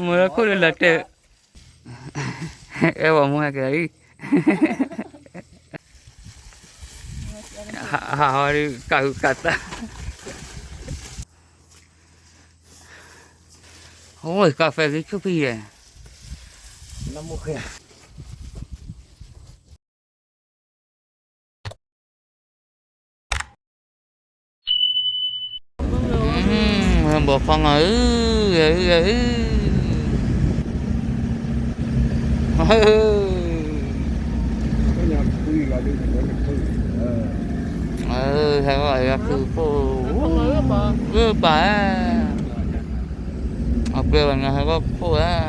မ့ၢ်လၢခိၣ်လၢလီၤတဲာ်, အဲၣ်ဝဲမိၢ်ဟဲက့ၤလံ, ဟးဟီဒုးကးဟုကးသး, အိၣ် ကးဖဲက့ၤဆူၣ်ဖံးယဲၢ်, ဘီၣ်ဖီနီၤဧၢ, ဟဲဘီၣ်ယၤဖုးဖိ, ဂၢၢ်ပာ်, အပှဲၤဘၣ်ညီဟဲဘီၣ်ဖိဧါ, ဟ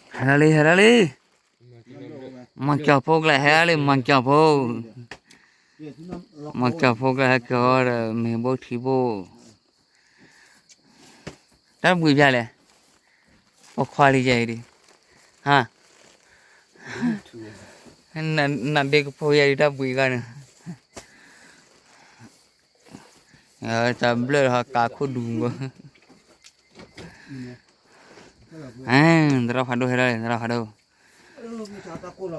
ဲဒၣ်လံ ဟဲဒၣ်လံ, မၤကၠီၤဖိကျဲဟဲဒၣ်လံ မၤကၠီၤဖိ, မၤကၠီၤဖိကျဲဟဲက့ၤအီၤဒီး မ့ၤဘိၣ်ထံဘိၣ်, တၢ်ဘှံးဖျါလဲၣ်, ပိာ်ခွါလံယဲအံၤဒံး, ဟါ, နဒ့ကဖိယဲဒံး တၢ်ဘှံးဂၤန့ၣ် တၢ်ဘျၢၣ်ဟးကးခိၣ်ဒူးဘၣ်, သရၣ်ဖးဒိၣ်ဟဲဒၣ်လံ သရၣ်ဖးဒိၣ်, ထံ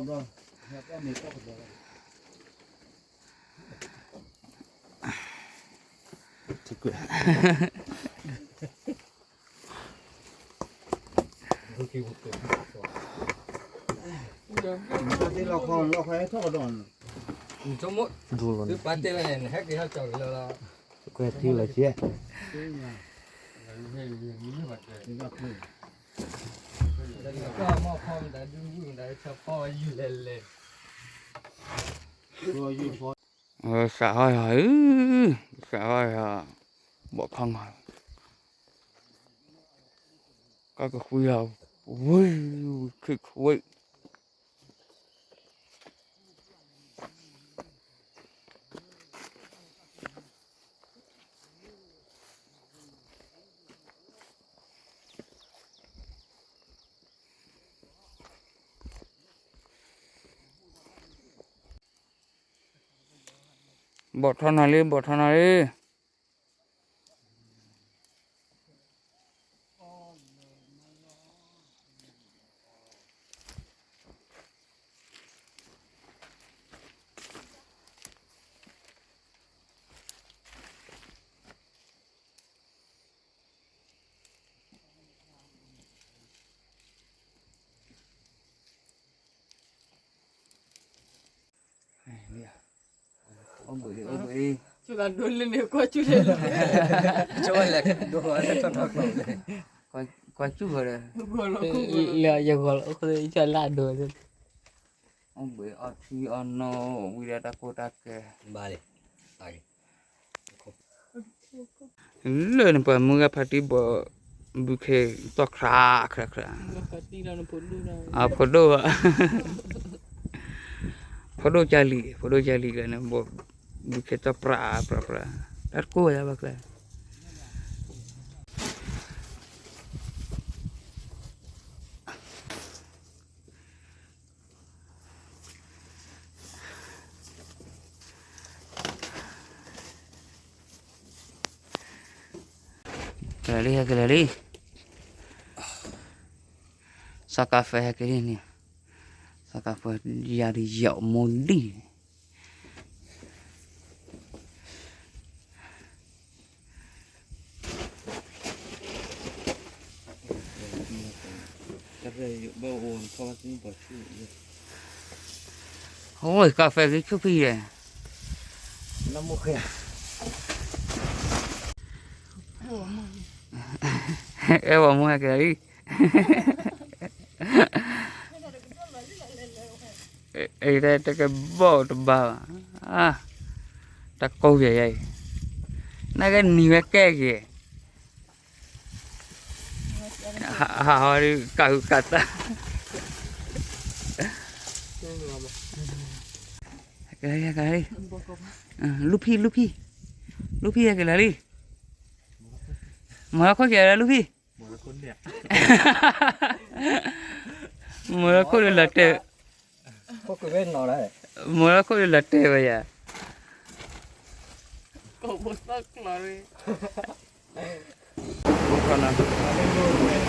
ကွဲး ကွဲးထံလီၤကဲ, စးဟီယၤဧၢ, စးဟီယၤ, ဘီၣ်ခီနီၤ, ကကဃုယၤ, ဝံၤ, ဝံၤ, ဘီၣ်ထီနီၤလံ ဘီၣ်ထီနီၤလံ. အိၣ်ဘှံး အိၣ်ဘှံး, ကၠူလၢဒိလၢန့ၣ် ကွၢ်ကၠူလၢ, ကွၢ်ကၠူဃီဒီး, လၢယဂီၢ်လီၤ အိၣ်လၢဒိ, အိၣ်ဘှံးအီထံအီနိ ဝံၤဒီးတၢ်ကိၢ်တၢ်ဂီၤ, ဘၣ်လံ. လၢနပှၤမုၢ်ဂၤဖါတံၢ်ဘီၣ် ဘုခ့သီၣ်ခရးခရးခရး, အဖိဒိၣ်, ဖိဒိၣ်ကၢ်လံၤ ဖိဒိၣ်ကၢ်လံၤကျါန့ၣ် ဘီၣ်ဘုခ့သီၣ်ပြးပြးပြး, တၢ်တကိၢ်ဝဲဒၣ်ဘၣ်ကျါ ကလဲၤလံ ဟဲကလဲၤလံ, စီၤကးဖဲဟဲက့ၤလံန့ၣ်, စီၤကးဖဲယၤဒုးယီၤမိၢ်ဒံၣ်န့ၣ် ဟဲ အိၣ် ကၣ်ဖဲက့ၤဆူဖံးယဲၢ်, အဲၣ်ဝဲမိၢ်ဟဲက့ၤလံ, တကဘီၣ်တဘၣ်ဘၣ်, တၢ်ကိးယဲၢ်အံၤ, နကနံၤဝဲကဲက့ၤ ဟးဟီဒုး ကၢ်ဟုကၢ်သး, ကလီၤလံ, လူဖံ လူဖံ, လူဖံဟဲက့ၤလီၤလံ, မၤလီၤခိၣ်က့ၤလီၤလူဖံ, မၤလီၤခိၣ်ဒုးလီၤတဲာ်, မၤလီၤခိၣ်ဒုးလီၤတဲာ်ဝဲယၤ, ကိးဖိသီၣ်ကျီၤ,